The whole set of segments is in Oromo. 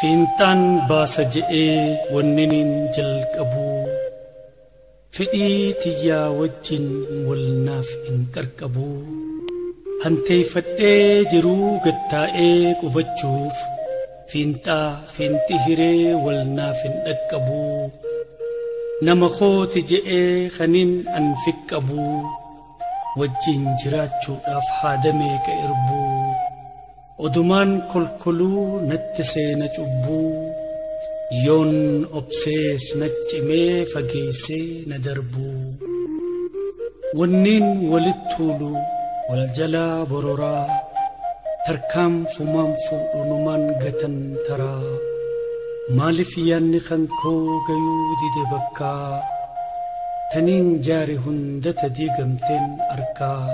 Fiinxaan baasa je'ee wanniniin jalqabu fedhii tiyyaa wajjin wal naaf hin qarqabu. Hanteeffadhee jiruu gattaa'ee qubachuuf fiinxaa fiinxi hiree wal naaf hin dhaqqabu. Nama kooti je'ee kaniin an fiqqabu wajjin jiraachuudhaaf haada meeqa irbuu. Odumaan kolkoluu natti seena cubbuu yoon obsees na cimee fageessee na darbuu. Wanniin walitti tuulu wal jalaa bororaa tarkaanfumaan fuudhunumaan gatan taraa. Maaliif yaadni kan koo gayuu dide bakkaa taniin jaare hundata diigamteen arkaa.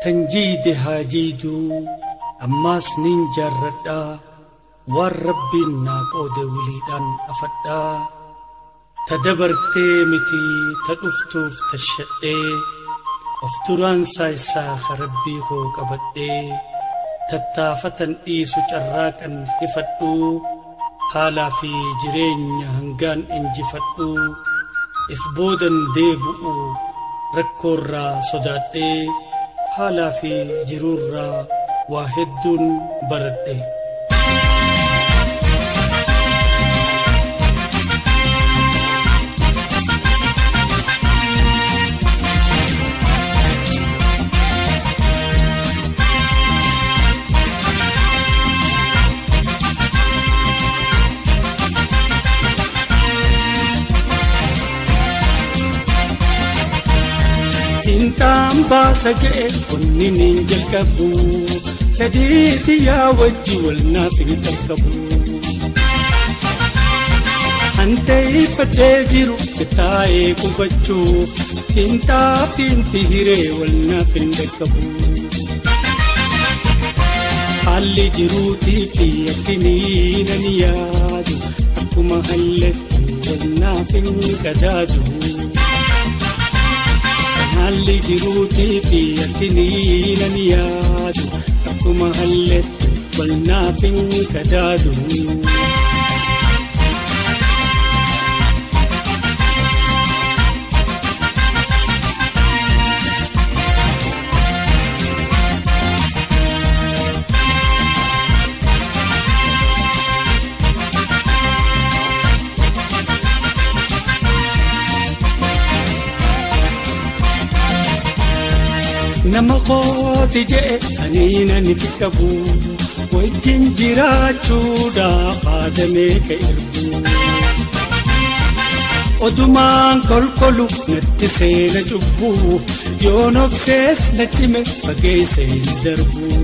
Tan jiide haa jiiduu ammaas nin jaarradhaa waan rabbiin naa qoode wiliidhaan afadhaa. Ta dabartee miti ta dhuftuuf tashadhee of duraan saaysaa rabbii koo qabadhee tattaafatan dhiisu carraaqan hifadhuu haalaa fi jireenya hangaan injifadhuu if boodan deebi'u rakkoorraa sodaadhee haalaa fi jiruurraa waa hedduun baradhe. Fiinxaan baasa je'e wanniniin jalqabu fedhii tiyyaa wajji wal naaf hin qaqqabu. Hanteeffadhee jiru taa'ee qubachuuf fiinxaa fiinti hiree wal naaf hin dhaqqabu. Haalli jiruutii fi akkinii nan yaadu akkuma hallattu wal naaf hin qadaadu. Haalli jiruutii fi akkinii nan yaadu akkuma hallattu wal naaf hin qadaadu. Nama kooti je'e aniin ani fiqqabu wajjin jiraachuudhaaf haada meeqa irbuu. Odumaan kolkolu natti seena cubbuu yoon obsees na cime fageessee na darbuu.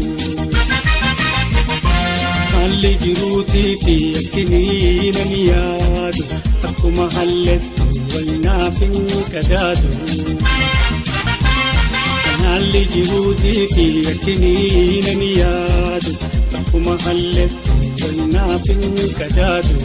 Haalli jiruutii fi akkinii nan yaadu akkuma hallattu wal naaf hin qadaadu. Haalli jiruutii fi akkinii nan yaadu akkuma hallattu wal naaf hin qadaadu.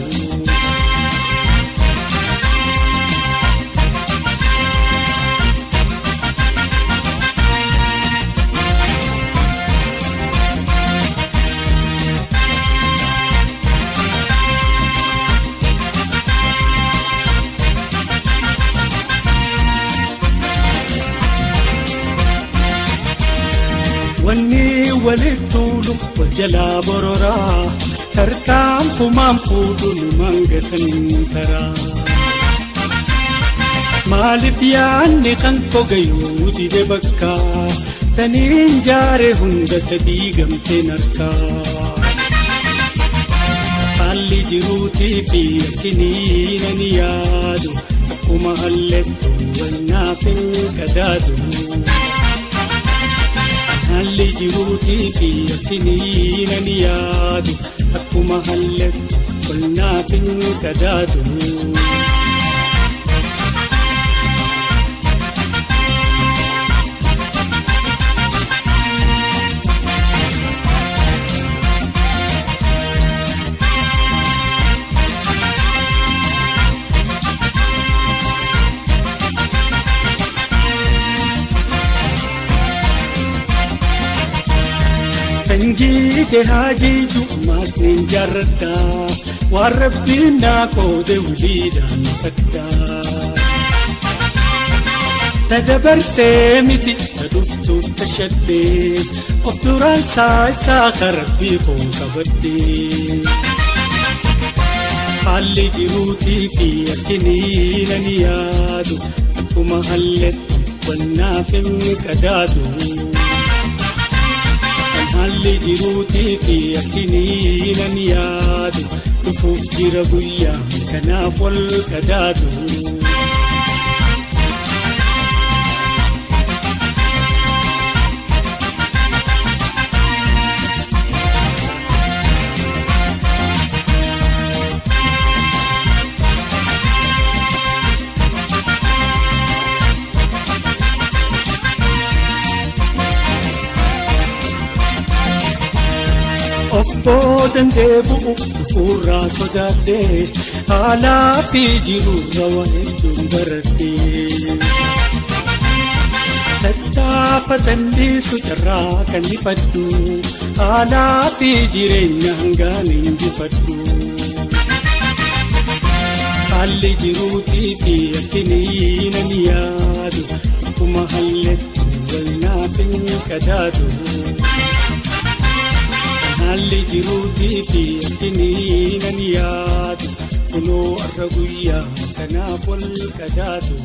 Wanni walitti tuulu wal jalaa bororaa tarkaanfumaan fuudhunumaan gatan taraa. Maaliif yaadni kan koo gayuu dide bakkaa taniin jaare hundata diigamteen harkaa. Haalli jiruutii fi akkinii nan yaadu akkuma hallattu wal naaf hin qadaadu. Haalli jiruutii fi akkinii nan yaadu akkuma hallattu wal naaf hin qadaadu. Tan Jiite haajiitu ammaas nin jaarradha waan rabbiin naa qoode wiliidhaan fadhaa. Tadabartee miti ta dhuftuuf tashadhee of duraan saayisaa kan rabbii koo qabadhee. Haalli jiruutii fi akkinii nan yaadu akkuma halletti wannaaf hin qadaadu. Haalli jiruutii fi akkinii nan yaadu dhufuuf jira guyyaa kanaaf wal qadaadu. Of boodan deebi'u dhufuurraa sodaadhee haalaa fi jiruurra waa hedduun baradhee. Tattaafatan dhiisu carraa kan ifadhu haalaa fi jireenya hangaan injifadhu. Haalli jiruutii fi akkinii nan yaadu akkuma halletti wal naaf hin qadaadu. Haalli jiruutii fi akkinii nan yaadu kunoo arra guyyaa kanaaf wal qadaadu.